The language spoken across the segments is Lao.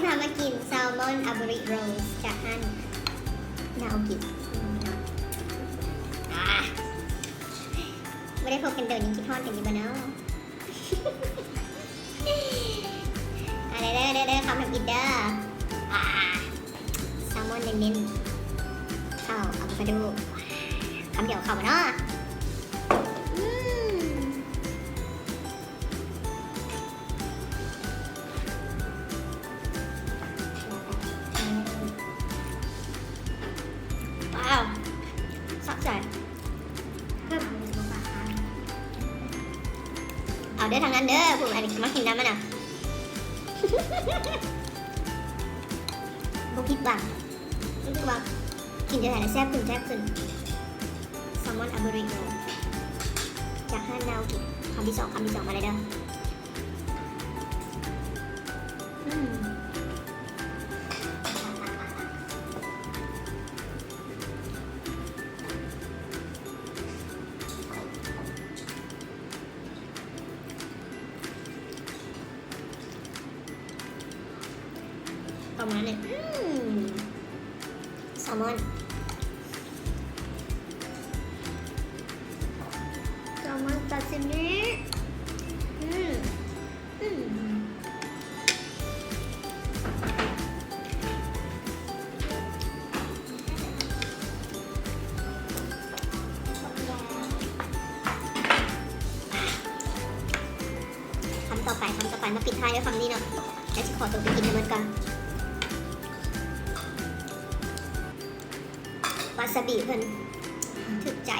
ເຮົາມາກິນແຊລມອນອາບູຣິໂຣສຈາກຮ້ານນາໂອກິເນາະ. ອາ ບໍ່ໄດ້ພົບກັນດົນ ຍັງຄິດຮອດກັນຢູ່ບໍ່ເນາະ? ອາ ເດີ ເດີ ເດີ ຄຳທຳອິດເດີ. ອາ ແຊລມອນເນັ້ນໆ ເຂົ້າອາໂວຄາໂດ ຄຳດຽວເຂົ້າບໍ່ເນາະ? ອືມ ວ້າວ ສັກໃຈ. ເອົາເດີທາງນັ້ນເດີ ຜູ້ອັນນີ້ມາກິນນຳຫັ້ນນະ. ບໍ່ຜິດຫວັງ ບໍ່ຜິດຫວັງ ກິນເທື່ອໃດລະແຊບຂຶ້ນ ແຊບຂຶ້ນ. ແຊລມອນອາບູຣິໂຣສຈາກຮ້ານນາໂອກິ ຄຳທີສອງ ຄຳທີສອງ ມາເລີຍເດີ. ອືມ ປະມານນີ້ ອືມ ແຊລມອນ ແຊລມອນຊາຊິມິ ອືມ. ອືມ ຄຳຕໍ່ໄປ ຄຳຕໍ່ໄປ ມາປິດທ້າຍດ້ວຍຄຳນີ້ເນາະ ແລ້ວຊິຂໍຕົວໄປກິນໃຫ້ໝົດກ່ອນ. ວາຊາບິເພິ່ນຖືກໃຈ.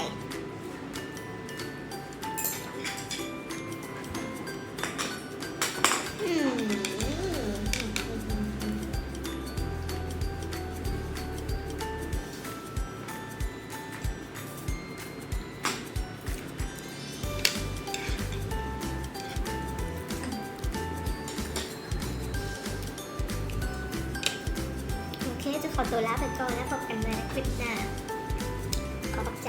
ອືມ ໂອເຄ ຈະຂໍຕົວລາໄປກ່ອນ ແລ້ວພົບກັນໃໝ່ໃນຄລິບໜ້າ. ຂໍຂອບໃຈ.